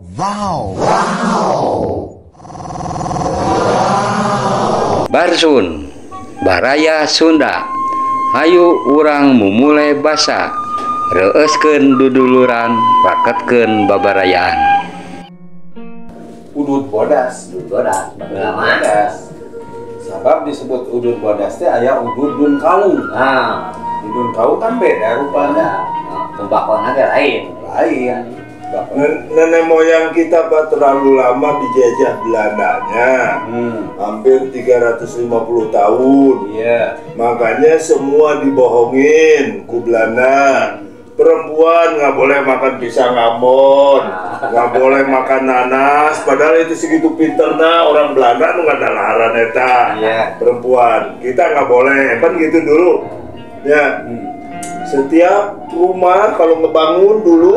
Wow. Wow. Barsun, Baraya Sunda. Hayu urang mumule basa, reueuskeun duduluran, raketkeun babarayaan. Udud bodas, udud bodas, bodas. Sabab disebut udud bodas teh aya udud dun kaung. Nah, udun kaung kan beda rupanya. Tembakona ge lain. Lain. Nenek moyang kita Pak terlalu lama dijajah Belandanya, hampir 350 tahun. Yeah. Makanya semua dibohongin ku Belanda. Perempuan nggak boleh makan pisang ambon, nggak boleh makan nanas. Padahal itu segitu pinternya orang Belanda nu nggak dalaran eta. Yeah. Perempuan kita nggak boleh, kan gitu dulu. Ya, setiap rumah kalau ngebangun dulu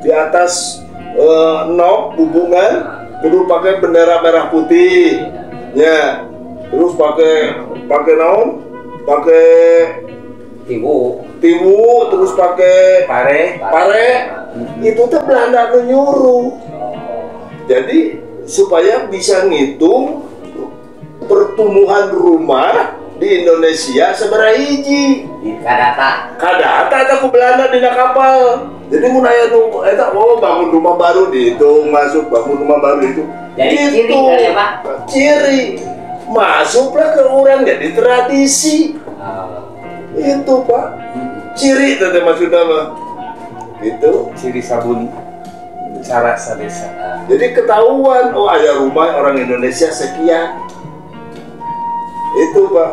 di atas nok hubungan kudu pakai bendera merah putih, ya, terus pakai naon, pakai tiwu, terus pakai pare, itu tuh Belanda nu nyuruh. Jadi supaya bisa ngitung pertumbuhan rumah di Indonesia sabaraha hiji. Kadata eta ku Belanda dina kapal. Jadi mun aya nu eta oh bangun rumah baru dihitung masuk, bangun rumah baru itu. Jadi gitu. Ciri kali ya, Pak. Ciri. Masuklah ke orang jadi tradisi. Itu, Pak. Ciri teh maksudna mah. Gitu. Ciri sabun cara sadesa. Jadi ketahuan oh aya rumah orang Indonesia sekian. Itu, Pak.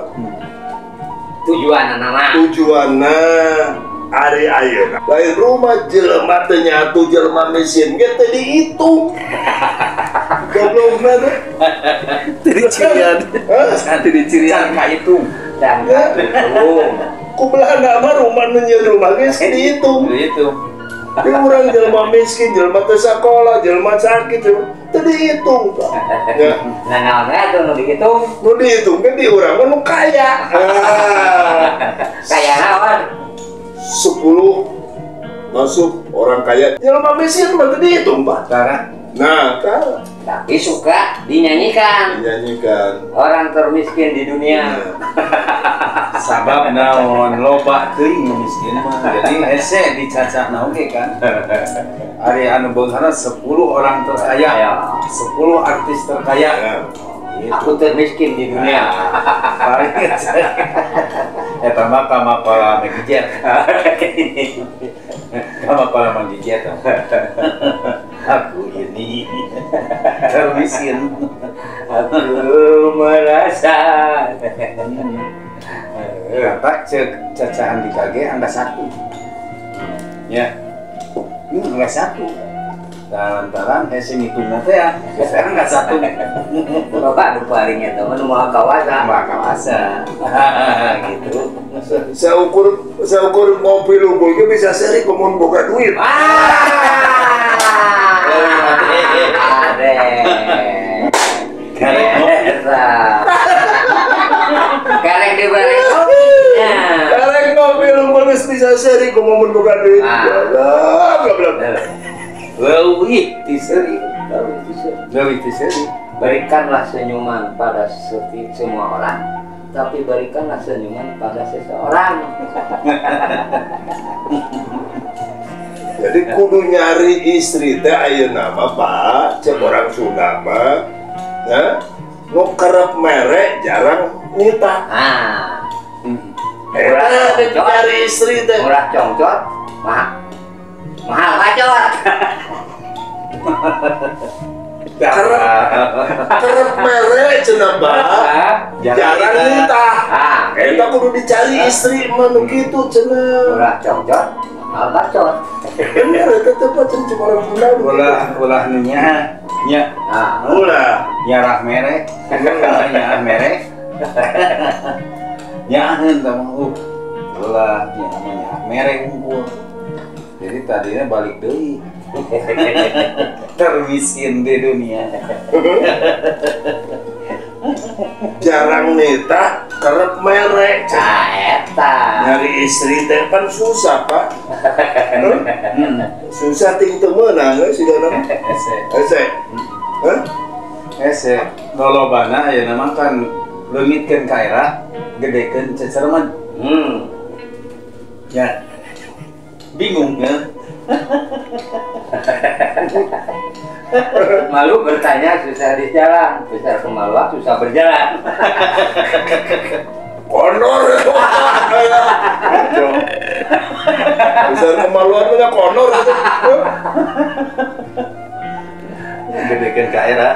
Tujuan nama. Tujuanna ari ayeuna. Lain rumah jelema teu nyatu jelema miskin ge teu dihitung. Goblokna teh. Teu dicirian. Teu dicirian kahitung. Dan kahitung. Ku Belanda mah rumah nu nyieun rumah geus dihitung. Dihitung. Di urang jelema miskin, jelema teu sakola, jelema sakit, teu dihitung, Pak. Ya. Nah, naon we atuh nu dihitung? Nu dihitung ge di urang mah nu kaya. Kaya naon? 10 masuk orang kaya. Jelema miskin mah teu dihitung, Pak. Tara. Nah, tara. Tapi suka dinyanyikan. Dinyanyikan. Orang termiskin di dunia. Nah. Sabab naon loba teuing nu miskin mah. Jadi hese dicacahna oge kan. Ari anu beungharna 10 orang terkaya, 10 artis terkaya. Ya. Gitu. Aku termiskin di dunia. Paling eta mah kamakola Magijet. Kamakola Magijet. Aku ini termiskin. Aku merasa. Kata cek cacahan di KG angka 1. Ya. Ini angka 1. Lantaran hese ngitungna teh ya, sekarang angka 1. Bapak nu paling eta mah nu maha kawasa. Maha kawasa. Gitu. Seukur mobil unggul ge bisa seri komun boga duit. Ade. Karek Karek dibalik. Karek mobil unggul geus bisa seri komun boga duit. Ah, goblok. Leuwih ti seuri. Leuwih ti seuri. Berikanlah senyuman pada semua orang, tapi berikanlah senyuman pada seseorang. Jadi kudu nyari istri teh ayeuna mah Pak, cek orang Sunda mah, ya, nu kerep mere jarang nita. Ah. Eta nyari istri teh. Murah congcot, mahal bacot. Kerep mere cenah Pak, jarang nita. Eta kudu dicari istri mah nu kitu cenah. Murah congcot, mahal bacot. Bener eta teh Pak cenah cuma orang Sunda. Ulah nu nya. Nya. Ulah nyarah mere. Nyarah mere. Nyaaheun tah mah ulah nya mah nyarah mere unggul. Jadi tadinya balik deui. Termiskin di dunia. Jarang nita kerep merek. Nah, eta. Nyari istri teh pan susah, Pak. Susah ting teu meunang euy sigana mah. Hese. Hese. Hah? Hese. Lolobana ayeuna mah kan leungitkeun ka era, gedekeun cecerman. Ya. Bingung ya. Malu bertanya susah di jalan, besar kemaluan susah berjalan. Konor ya. Besar kemaluan punya konor itu. Gedekeun ka era.